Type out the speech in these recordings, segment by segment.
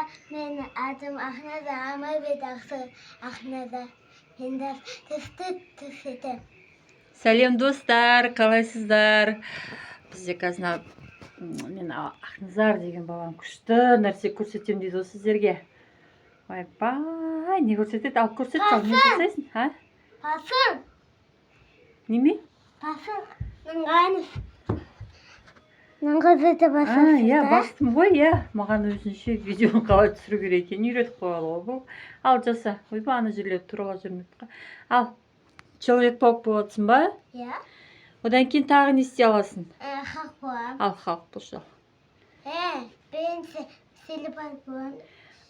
Достар, менің атым Ақназар, Амарбек Ақназар. Мен де түсті түсетем. Сәлем, достар, қалайсыздар? Бізде қазір мен Ақназар деген балам күшті нәрсе көрсетемін дейді ғой сіздерге. Ойбай, не көрсетеді? Ал, көрсет, ал, не жасайсың, а? Басын, Неме? Басын. Ныңғаныз. Ныңғызды А, басасыз иә, да? Бастым ғой, иә. Маған өзінше видеоны қалай түсіру керек екенін үйретіп қойған ғой бұл. Ал, жаса. Ойбай, ана жерлерді туралап жүрмедік қой. Ал, человек паук боласың ба? Иә. Одан кейін тағы не істей аласың? Хақ боламын. Ал, халық болшы. Бірінші селебан боламын.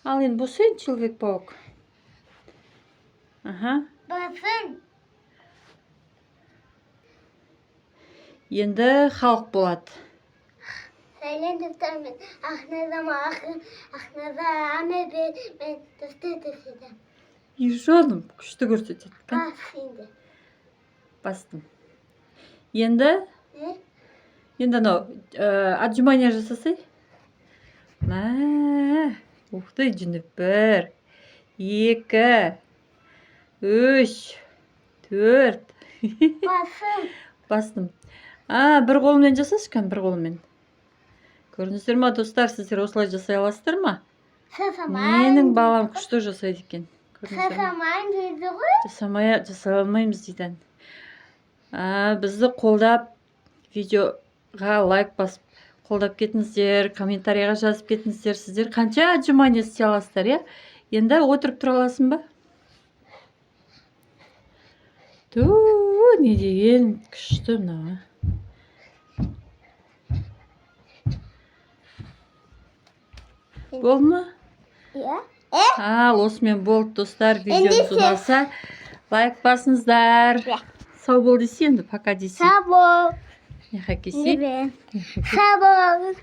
Ал, енді болса енді человек паук. Аха. Басын. Енді халық болады. Сәлем, достар, мен Ақназар, Ақназар Амарбек, мен түсті түсетем. И жаным, күшті көрсетеді. Кән, Бас енді. Бастым. Енді, Не? енді анау отжимание жасасай. Мә, ух ты, жүніп бір, екі, үш, төрт. Басын. Бастым. А, бір қолмен жасашы, кән, бір қолмен. Көрдіңіздер ма, достар, сіздер осылай жасай аласыздар ма? Жасамайын. Менің балам күшті жасайды екен. Көрдіңіздер ма? Жасамайын дейді ғой. Жасамай, жасай алмаймыз дейді. А, бізді қолдап, видеоға лайк басып қолдап кетіңіздер, комментарийға жазып кетіңіздер. Сіздер қанша отжимание істей аласыздар, иә? Енді отырып тұра аласың ба? Ту, не деген күшті мынау, а? Болды ма? Иә. Ал, осымен болды, достар. Видеомыз Ендеше. Ұнаса, лайк басыңыздар. Иә. Сау бол десе енді, пока десе. Сау бол. Не хоккейси. Сау бол.